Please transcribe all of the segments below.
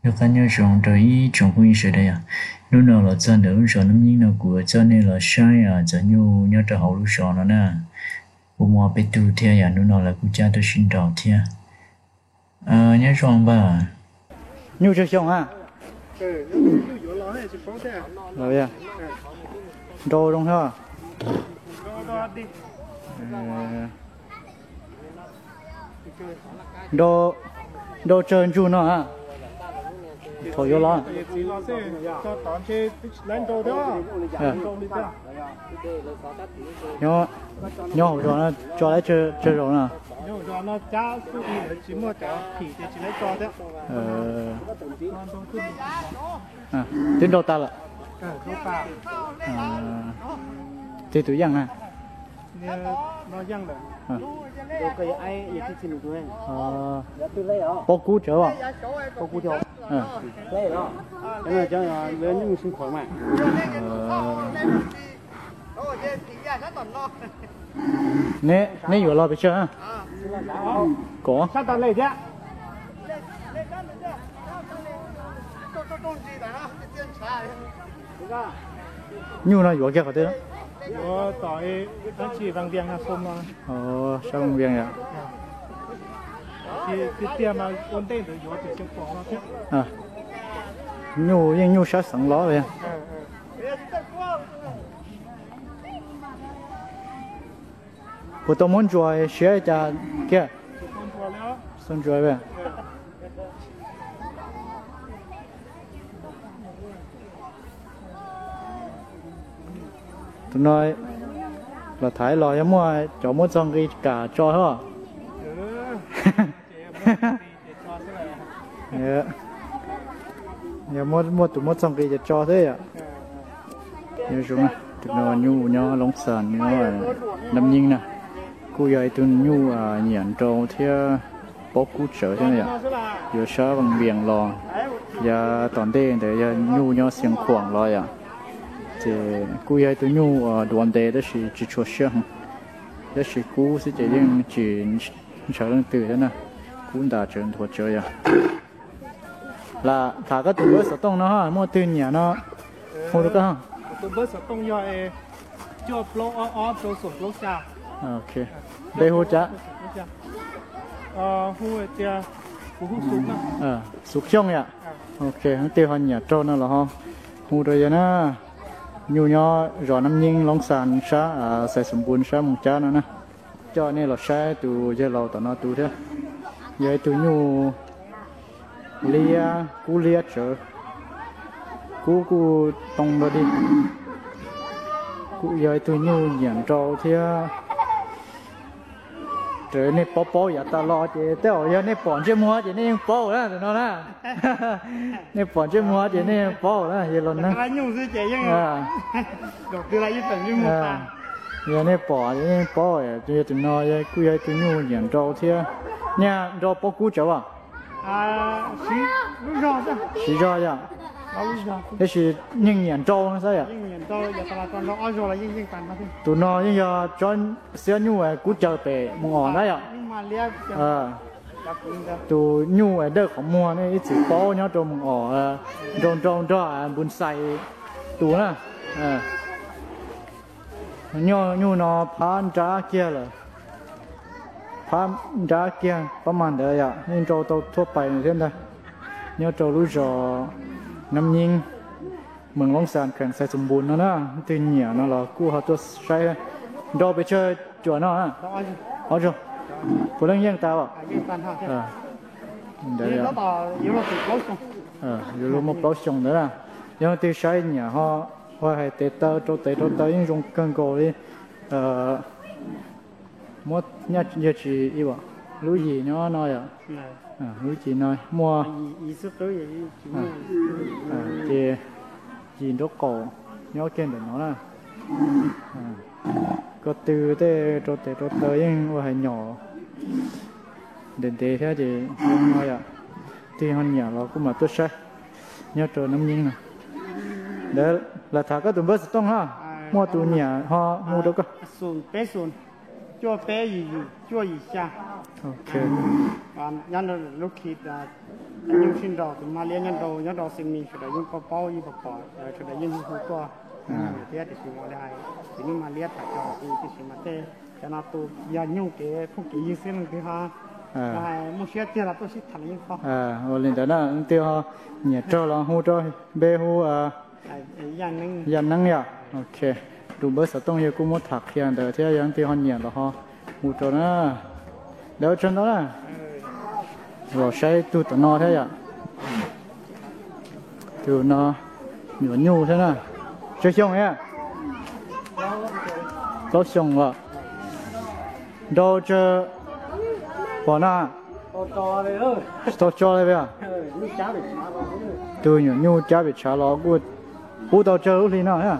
Noj qab nyob zoo rau ib tsoom phooj ywg sawv daws yom. Hnub no los txog ntawm lub zos Nab Nyeeb no kuv yuav coj nej los saib txog nyuj nyob rau hauv lub zos no na. Kuv muaj peb tug thiab yom, hnub no lawv kuj cab tuaj sib nraus thiab. Nyob zoo npawg. Nyuj tsawg xyoo a? Nrau zoo thiab. Nrau tsawg ntsug no a? Thaum yuav los. Nyob hauv zos no tso lawv tsawg zaus na? Twb nrau tas lawm. Tig tus yeej na. Paub kub tsawv os. Neb yuav los pes tsawg? Kom nyuj no yuav kiag qhov twg? Sab Vaj Vias yom. Nyuj yeej nyuj sab xeev los li. Puas tau muab ntsuas siab cas kiag? Tus no los tham los yog muaj cov muab txog nqi kam tso thiab. Yog muaj tus muab txog nqi ces tso thiab yom. Nyob zoo, tus no nyuj nyob Loob Xas nyob Nab Nyeeb na. Kuj yog ib tug nyuj nyiam nrau thiab paub kub tsawv thiab yom. Yuav sab Vaj Vias los, yav tom ntej ntawd yog nyuj nyob Xiav Khuam los yom. Ces kuj yog ib tug nyuj duav ntev tab sis tsis tshua siab heev, tab sis kub xwb ces yeej tsis ntshaw leej twg thiab na. Kub ntas tsawv nthuav tsawv yom. Lam tham koj tus npawb xov tooj no, muaj twg nyiam no hu rau koj. Npawb xov tooj yog cuaj plaub ob ob rau xoom plaub xya. Npe hu cas? Hu tias kuv hu Xub Xyooj yom. Ok, leej twg ho nyiam raug no los ho hu rau yog na. Nyuj nyob zos Nab Nyeeb Loob Xas sab Xais Xus Npus sab Moos Cab no na. Coj nej los saib tus yawg laus tom no tus thiab. Yog ib tug nyuj liab, kub liab tsawv, kub kuj too nrog dig. Kuj yog ib tug nyuj nyiam nrau thiab. Raws nej paub paub yav tas los ces tej zaum yog nej pom ntsej muag ces nej yeej paub na tus no na. Nej pom ntsej muag ces nej yeej paub na, yog los na. Yog nej pom ces nej yeej paub, yog tus no kuj yog ib tug nyuj nyiam nrau thiab. Nej nrau paub kub tsawv as? Siv zog yom. Tab sis yeej nyiam nrau no xwb yom. Tus no yeej yog tsob xiab nyuj kub caw pem Moos Os ntag yom. Tus nyuj dawj qhov muag nej ib txwm paub nyob rau Moos Os, nrau nrau nrog Npus Xais tus na. Nyuj no phab nrab kiag lawm. Phab nrab kiag pab mas ntawd yom, yeej nrau tau thuaj pais thiab ntag. Nyob rau lub zos Nab Nyeeb, moos Loob Xas, kheem Xais Xus Npus no na. Leej twg nyiam no los kuj ho tuaj saib. Nrau pes tsawg cuam no? Ob zaug. Puav leej yeej tas os. Ntawd yuav luag muaj plaub xyoo ntawd na. Yog leej twg saib nyiam ho ua hais tes taw rau tes rau taw yeej zoo kawg nkaus li. Muab nyaj yog tsis ib lub yim nyob no yom. Lub yim no muaj ces yim nraub qaum nyob kiag ntawm no na. Ko tw tej rau tes rau taw yeej ua hais nyom ntev ntev thiab ces no yom. Tig ho nyiam los kuj mam tuaj saib nyob rau Nab Nyeeb no. Ntawd lam tham koj tus npawb xov tooj na, muaj tus nyiam ho hu rau koj. Xus peb xus, cuaj peb yim yim cuaj yim xya. Ok. Nyob lub khi Nyuj sib nraus, tus mag liab nyob rau, nyob rau xi mis, sawv daws yeej paub paub, yeej pom pom, sawv daws yeej hu hu tuaj thiab. Tiam sis mas li hais, tus nyuj mag liab tham txog tus, tiam sis mas tej cov no tus yog nyuj kev phooj kev ywg xwb, leej twg ho muaj siab tiag los tuaj sib tham los yeej tau. Ua li ntawd na, leej twg ho nyiam raug los hu rau npe hu Yaj Neeb yom. Ok, tus npawb xov tooj yog kuj muab tham qhia ntawd thiab, yog leej twg ho nyiam los ho hu rau na. Ntawd ua tsaug ntau na. Los saib tug tom no thiab yom. Tus no nyuam nyuj thiab na. Tsawg xyoo thiab? Plaub xyoo los. Nrau tsawg pom no? Tsis tau tso li. Tus nyuam nyuj cab pem tshav los kuj pub tau tsawg lub hli no thiab?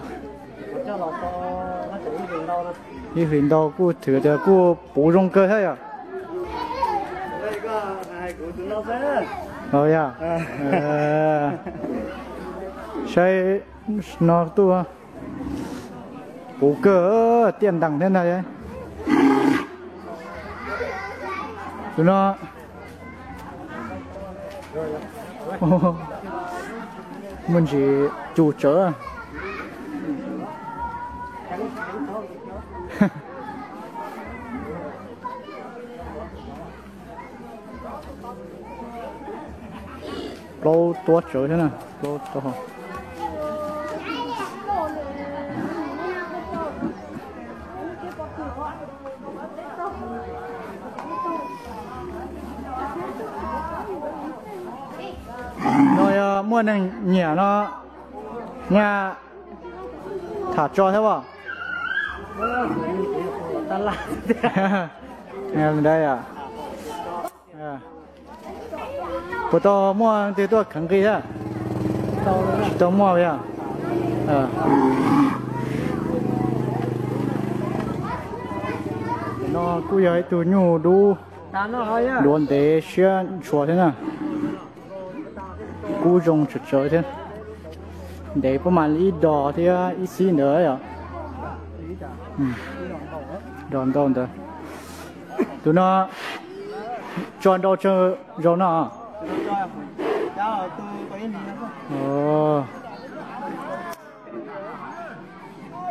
Ib hlis ntau kuj thwm tias kuj puv zoo kawg thiab yom. Yog, saib no tuaj puv kawg, tiaj ntees thiab ntag. Tus no muaj ntsis cus tsawv. Plaub tuab tsawv thiab na, plaub tuab. No yog muaj neeg nyiam no, nyaj tham tso thiab as. Puas tau muaj leej twg tuaj kheev nqi thiab? Tsis tau muaj li. No kuj yog ib tug nyuj dub, duav ntev siab ntshua thiab na. Kub zoo tsawv tsawv thiab. Ntev puab mam li ib dos thiab ib xib ntawd yom. Dos ntau ntawd. Tus no tso nrau tsawg zaus no?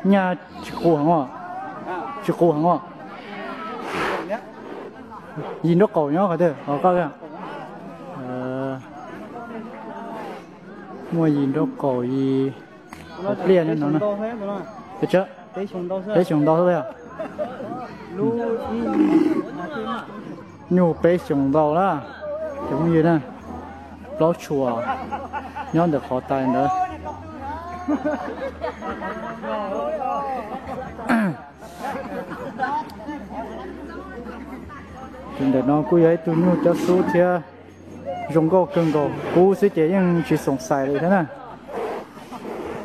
Nyaj tsis qus heev os. Tsis qus heev os. Yim nraub qaum nyob qhov twg qhov koj? Muaj yim nraub qaum yim pliaj nyob no. Peb xyoos ntau xwb. Nyuj peb xyoos ntau na, cov phooj ywg na. Plaub tshuam nyob ntawm qhov tais ntawd. Tus ntawm no kuj yog ib tug nyuj cab xub thiab, zoo nkauj kawg nkaus, kub xwb ces yeej tsis xoom xais li thiab na.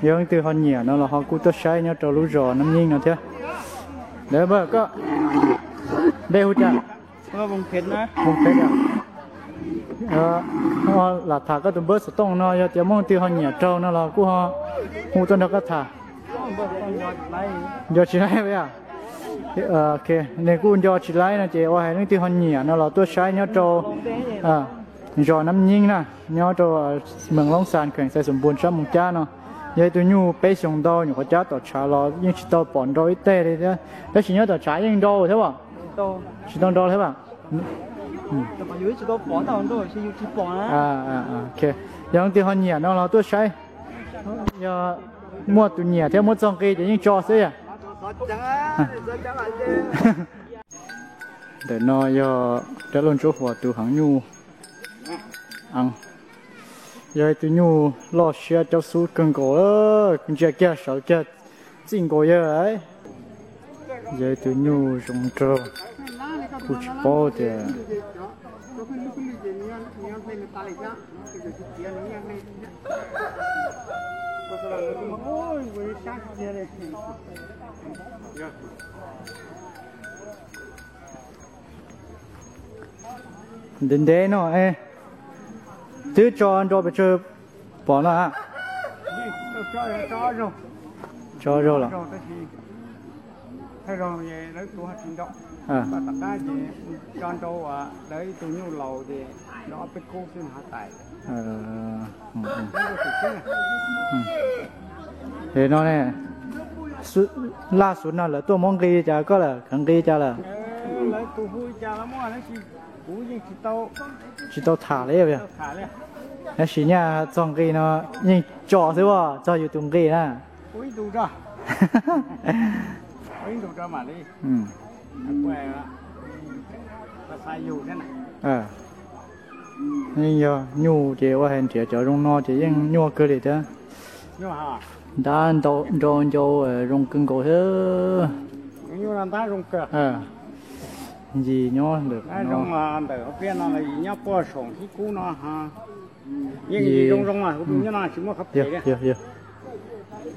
Yog leej twg ho nyiam no los ho kuj tuaj saib nyob rau lub zos Nab Nyeeb no thiab. Ntawd koj npe hu cas? Lam tham koj tus npawb xov tooj no, yog tias muaj leej twg ho nyiam raug no los kuj ho hu tuaj nrog koj tham. Nco tsis laib li. Nws kuj nco tsis laib no ces ua hais leej twg ho nyiam no los tuaj saib nyob rau zos Nab Nyeeb na, nyob rau mees Loob Xas, kheem Xais Xoom Npuas, sab Moos Cab no. Yog ib tug nyuj peb xyoos ntau, nyuam qhuav cab tom tshav los yeej tsis tau pom nrau ib teg li thiab, tab sis nyob tom tshav yeej nrau thiab as. Tsis tau nrau thiab as. Yog leej twg ho nyiam no los tuaj saib. Yog muaj tus nyiam thiab muab txog nqi ces yeej tso xwb yom. Ntawm no yog dab laug Ntsuab Huas tus heev nyuj. Yog ib tug nyuj loj siab caub xub kawg nkaus, ntsia kiag sawv kiag txij nkaus yawg. Yog ib tug nyuj zoo nraug, kuj tsis paub tias ntev ntev no, twb tso nrau pes tsawg pom no? Tso zaug los? Tso nrau, lawv ib tug nyuj laus ces Es no ne, laj xub no lawv tuaj muab nqi cas koj lawm, khav nqi cas lawm? Tsis tau tham li. Tab sis nyaj txog nqi no yeej tso xwb as, txog yus tus nqi na. Yeej yog nyuj ces ua hais nrhiav cov zoo no ces yeej nyuaj kawg li thiab. Ntab nrau ncau zoo kawg nkaus thiab. Yim nyob ntawm no,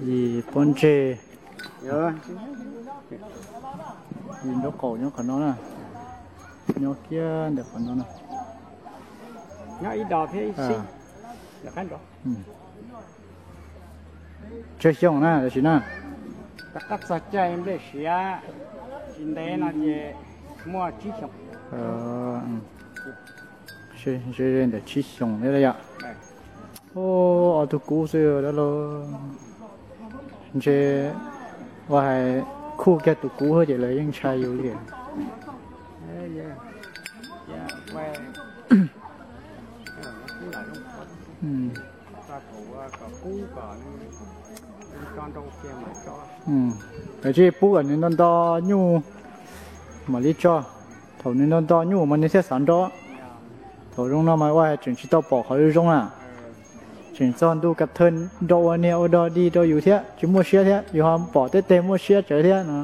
yim pob ntseg, yim nraub qaum nyob qhov no na, nyob kiag ntawm qhov no na. Tsawg xyoo na tam sim na? Rov qab txog caij nplej siav tsis ntev no ces muaj tsib xyoos. Ze ze ntawm tsib xyoos thiab yom. Ob tug kub xwb dab laug. Ntshe ua hais khuj kiag tus kub ces lawv yeej ntshai yus li. Lawv tsis pub kom nws nto nto nyuj mam li tso. Thaum nws nto nto nyuj mas nws thiaj xav nrau. Thaum zoo no mas ua hais tseem tsis tau pom qhov zoo na. Tseem txog ntu kav thawj nrau ua niag ua dog dig rau yus thiab tsis muaj siab thiab, yus ho pom tej teg muaj siab tsawv thiab no.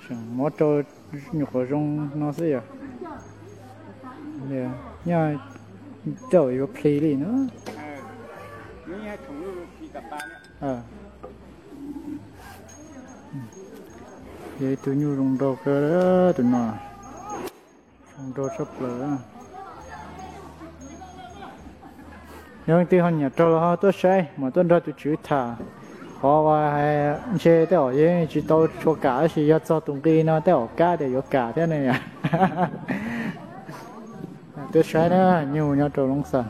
Tseem muab rau nyuam qhuav zoo no xwb yom. Nyaj rau yuav plhis li na. Yog ib tug nyuj zoo nraug kawg tus no. Zoo nraug tshaj plaws. Yog leej twg ho nyiam raug los ho tuaj saib mas tuaj nrog tus tswv tham. Qhov uas hais ntshe tej zaum yeej tsis tau tshua kam tab sis yog txog tus nqi no tej zaum kab tias yuav kam thiab ne yom. Tuaj saib na, nyuj nyob rau Loob Xas.